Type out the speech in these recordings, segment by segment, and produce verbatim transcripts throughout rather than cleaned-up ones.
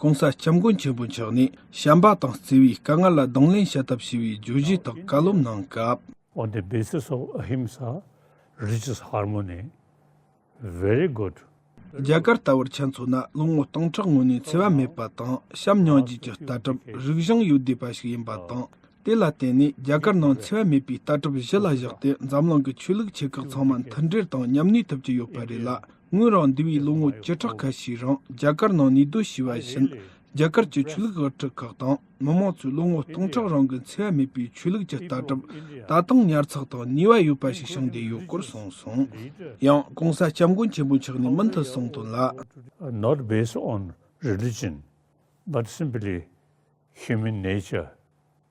༸གོང་ས་༸སྐྱབས་མགོན་ཆེན་པོ་མཆོག་ནས་བྱམས་པ་དང་བརྩེ་བའི་དཀའ་ངལ་ལ་གདོང་ལེན་བྱ་ཐབས་ཞེས་པའི་བརྗོད་གཞིའི་ཐོག་བཀའ་སློབ་གནང་སྐབས། On the basis of ahimsa, religious harmony, very good. རྒྱ་གར་ལྟ་བུར་ཆ་མཚོན་ན་ལོ་ངོ་སྟོང་ཕྲག་སྔོན་ནས་འཚེ་བ་མེད་པ་དང་བྱམས་སྙིང་རྗེ་གྱི་ལྟ་གྲུབ་རིག་གཞུང་ཡོད་བསྡད་པ་ཞིག་ཡིན་པ་དང་། དེ་ལ་བརྟེན་ནས་རྒྱ་གར་ནང་འཚེ་བ་མེད་པའི་ལྟ་གྲུབ་གཞི་ལ་བཞག་སྟེ་འཛམ་གླིང་གི་ཆོས་ལུགས་ཆེ་ཁག་ཚང་མ་མཐུན་སྒྲིལ་དང་མཉམ་གནས་ཐུབ་ཀྱི་ཡོད་པ་རེད་ལ། ངོས་རང་འདས་པའི་ལོ་ངོ་བཅུ་ཕྲག་ཁ་ཤས་རིང་རྒྱ་གར་ནང་གནས་སྡོད་བྱས་པ་བཞིན། རྒྱ་གར་གྱི་ཆོས་ལུགས་དབུ་ཁྲིད་ཁག་དང་མི་མང་ཚོས་ལོ་ངོ་སྟོང་ཕྲག་རིང་གི་འཚེ་བ་མེད་པའི་ཆོས་ལུགས་ཀྱི་ལྟ་གྲུབ་ད་དུང་ཉར་ཚགས་དང་ནུས་པ་ཡོད་པ་ཞིག་བྱུང་བསྡད་ཡོད་སྐོར་གསུངས་སོང་། ཡང་༸གོང་ས་༸སྐྱབས་མགོན་ཆེན་པོ་མཆོག་ནས་མུ་མཐུད་གསུངས་དོན་ལ། Not based on religion, but simply human nature.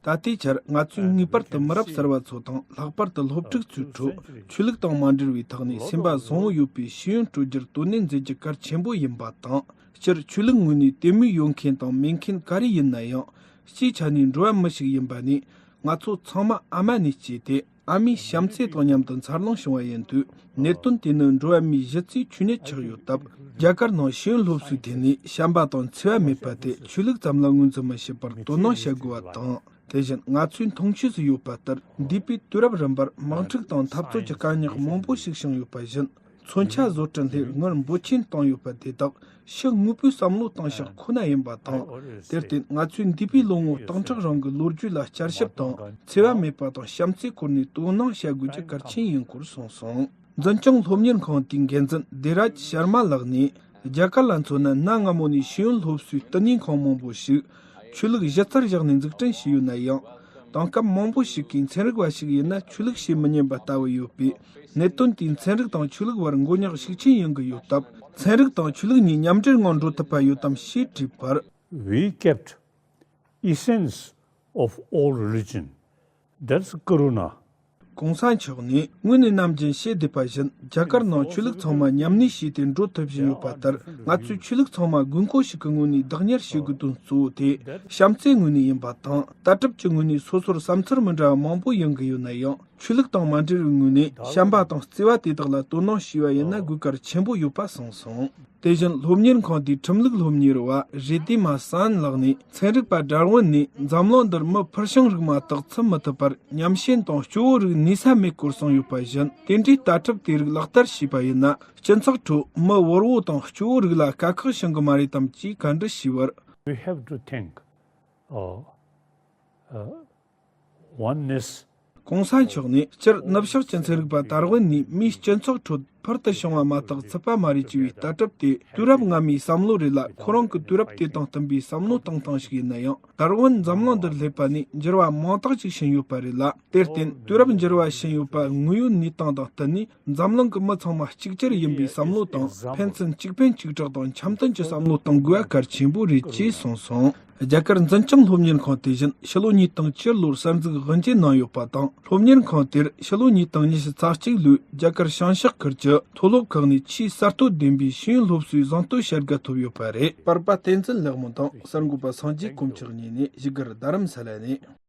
ད་ལྟའི་ཆར་ང་ཚོས་ངེས་པར་དུ་མི་རབས་གསར་བ་ཚོ་དང་ལྷག་པར་དུ་སློབ་ཕྲུག་ཚོའི་ཁྲོད་ཆོས་ལུགས་དང་མ་འབྲེལ་བའི་ཐོག་ནས་སེམས་པ་བཟང་བོ་ཡོད་པའི་ཤེས་ཡོན་སྤྲོད་རྒྱུར་དོ་ནན་མཛད་རྒྱུ་གལ་ཆེན་པོ་ཡིན་པ་དང་། སྤྱིར་ཆོས་ལུགས་ངོས་ནས་དད་མོས་ཡོད་མཁན་དང་མེད་མཁན་ག་རེ་ཡིན་ན་ཡང་། སྤྱིའི་ཆ་ནས་འགྲོ་བ་མི་ཞིག་ཡིན་པ་ནས་ང་ཚོ་ཚང་མ་ཨ་མ་ནས་སྐྱེས་ཏེ། ཨ་མའི་བྱམས་བརྩེ་དང་མཉམ་དུ་འཚར་ལོངས་བྱུང་བ་ཡིན་དུས། གནད་དོན་དེ་ནི་འགྲོ་བ་མིའི་གཞི་རྩའི་ཆོས་ཉིད་ཆགས་ཡོད་སྟབས། རྒྱ་གར་ནང་ཤེས་ཡོན་སློབ་གསོའི་ཐད་ནས་བྱམས་པ་དང་འཚེ་བ་མེད་པ་དེ་ཆོས་ལུགས་ཙམ་ལ་ངོས་འཛིན་མི་བྱེད་པར་དོ་སྣང་བྱ་དགོས་པ་དང་། དེ་བཞིན་ང་ཚོའི་མཐོང་ཆོས་སུ་ཡོད་པ་ལྟར། འདས་པའི་དུས་རབས་རིམ་པར་དམག་འཁྲུག་དང་འཐབ་རྩོད་ཀྱི་དཀའ་རྙོག་མང་པོ་ཞིག་བྱུང་ཡོད་པ་བཞིན། མཚོན་ཆ་བཟོ་སྐྲུན་སླད་སྔར་འབོར་ཆེན་བཏང་ཡོད་པ་དེ་དག་ཕྱི་དངོས་པོའི་བསམ་བློ་བཏང་ཤག་ཁོ་ན་ཡིན་པ་དང་། དེར་བརྟེན་ང་ཚོས་འདས་པའི་ལོ་ངོ་སྟོང་ཕྲག་རིང་གི་ལོ་རྒྱུས་ལ་བསྐྱར་ཞིབ་དང་འཚེ་བ་མེད་པ་དང་བྱམས་བརྩེའི་སྐོར་ནས་དོ་སྣང་བྱ་དགོས་རྒྱུ་གལ་ཆེན་ཡིན་སྐོར་གསུངས་སོང་། འཛིན་སྐྱོང་སློབ་གཉེར་ཁང་དེའི་འགན་འཛིན་བདེ་རཱཇ་ཤར་མ་ལགས་ནས། རྒྱ་གར་ལ་མཚོན་ན་གནའ་སྔ་མོ་ནས་ཤེས་ཡོན་སློབ་གསོའི་བསྟི་གནས་ཁང་མང་པོ་ཞིག་ཆོས་ལུགས་གཞི་རྩར་བཞག་ནས་འཛུགས་སྐྲུན་བྱས་ཡོད་ན་ཡང་། དེང་སྐབས་མང་པོ་ཞིག་གིས་ཚན་རིག་པ་ཞིག་ཡིན་ན་ཆོས་ལུགས་ཤེས་མི་ཉན་པ་ལྟ་བུ་ཡོད་པས། གནད་དོན་དེས་ཚན་རིག་དང་ཆོས་ལུགས་བར་མགོ་རྙོག་ཤུགས་ཆེན་ཡོང་གི་ཡོད་སྟབས། ཚན་རིག་དང་ཆོས་ལུགས་གཉིས་མཉམ་འབྲེལ་ངང་འགྲོ་ཐུབ་པ་ཡོད་དམ་ཞེས་དྲིས་པར། We kept essence of all religion, that's Karuna. ༸གོང་ས་མཆོག་ནས་སྔོན་ནས་ནམ་རྒྱུན་བཤད་བསྡད་པ་བཞིན། རྒྱ་གར་ནང་ཆོས་ལུགས་ཚང་མ་མཉམ་གནས་བྱས་ཏེ་འགྲོ་ཐུབ་བཞིན་ཡོད་པ་ལྟར། ང་ཚོས་ཆོས་ལུགས་ཚང་མ་དགོས་མཁོ་ཞིག་གི་ངོས་ནས་བདག་གཉེར་བྱེད་དགོས་དོན་གཙོ་བོ་དེ་བྱམས་བརྩེའི་ངོས་ནས་ཡིན་པ་དང་། ལྟ་གྲུབ་ཀྱི་ངོས་ནས་སོ་སོར་བསམ་ཚུལ་མི་འདྲ་བ་མང་པོ་ཡོང་གི་ཡོད་ན་ཡང་། ཆོས་ལུགས་དང་མ་འབྲེལ་བའི་ངོས་ནས་བྱམས་པ་དང་བརྩེ་བ་དེ་དག་ལ་དོ་སྣང་བྱས་པ་ཡིན་ན་དགོས་གལ་ཆེན་པོ་ཡོད་པ་གསུངས་སོང་། དེ་བཞིན་སློབ་གཉེར་ཁང་དེའི་ཁྲིམས་ལུགས་སློབ་གཉེར་བ་རེ་ཏི་མ་སན་ལགས་ནས། ཚན་རིག་པ་ཌར་ཝིན་ནས་འཛམ་གླིང་འདིར་མི་ཕུལ་བྱུང་རིགས་མ་གཏོགས་ཚུད་མི་ཐུབ་པར་ཉམས་ཞེན་དང་སྐྱོ་བོ་རིགས་གནས་ས་མེད་སྐོར་གསུངས་ཡོད་པ་བཞིན། དེ་འདྲའི་ལྟ་གྲུབ་དེ་རིགས་ལག་བསྟར་བྱས་པ་ཡིན་ན། སྤྱི་ཚོགས་ཁྲོད་མི་གཡོ་བོ་དང་སྐྱོ་བོ་རིགས་ལ་དཀའ་ཁག་བྱུང་གི་མ་རེད་དམ་ཅེས་བཀའ་འདྲི་ཞུས་པར། We have to think, uh, uh, oneness. ༸གོང་ས་མཆོག་ནས་སྤྱིར་ནུབ་ཕྱོགས་ཀྱི་ཚན་རིག་པ་ཌར་ཝིན་ནས་མིའི་སྤྱི་ཚོགས་ཁྲོད་ཕུལ་དུ་བྱུང་བ་མ་གཏོགས་ཚུད་པ་མ་རེད་ཅེས་པའི་ལྟ་གྲུབ་དེ་དུས་རབས་སྔ་མའི་བསམ་བློ་རེད་ལ། ཁོ་རང་གི་དུས་རབས་དེ་དང་བསྟུན་པའི་བསམ་བློ་བཏང་སྟངས་ཤིག་ཡིན་ན་ཡང་། ཌར་ཝིན་འཛམ་གླིང་འདིར་སླེབས་པ་ནས་འགྱུར་བ་མང་དག་ཅིག་ཕྱིན་ཡོད་པ་རེད་ལ། དེར་བརྟེན་དུས་རབས་འགྱུར་བ་ཕྱིན་ཡོད་པ་དངོས་ཡོད་གནས་སྟངས་དང་བསྟུན་ནས། འཛམ་གླིང་གི་མི་ཚང་མ་གཅིག་གྱུར་ཡིན་པའི་བསམ་བློ་དང་། ཕན་ཚུན་གཅིག་ཕན་གཅིག་གྲོགས་དང་འཆམ་མཐུན་གྱི་བསམ་བློ་གཏོང་དགོས་པ་གལ་ཆེན་པོ་རེད་ཅེས་གསུངས་སོང་། རྒྱ་གར་འཛིན་སྐྱོང་སློབ་གཉེར་ཁང་དེ་བཞིན་ཕྱི་ལོ་ཉིས་སྟོང་བཅུ་ལོར་གསར་འཛུགས་དབུ་འབྱེད་གནང་ཡོད་པ་དང་། སློབ་གཉེར་ཁང་དེར་ཕྱི་ལོ་ཉིས་སྟོང་ཉི་ཤུ་རྩ་གཅིག་ལོའི་རྒྱ་གར་བྱང་ཕྱོགས་ཁུལ་གྱི་མཐོ་སློབ་ཁག་ནས་ཆེས་གསར་གཏོད་ལྡན་པའི་ཤེས་ཡོན་སློབ་གསོའི་གཟེངས་བསྟོད་བྱ་དགའ་ཐོབ་ཡོད་པ་རེད། པར་པ་བསྟན་འཛིན་ལེགས་མོ་དང་གསར་འགོད་པ་སངས་རྒྱས་དཀོན་མཆོག་གཉིས་ནས་བཞུགས་སྒར་རྡ་རམ་ས་ལ་ནས།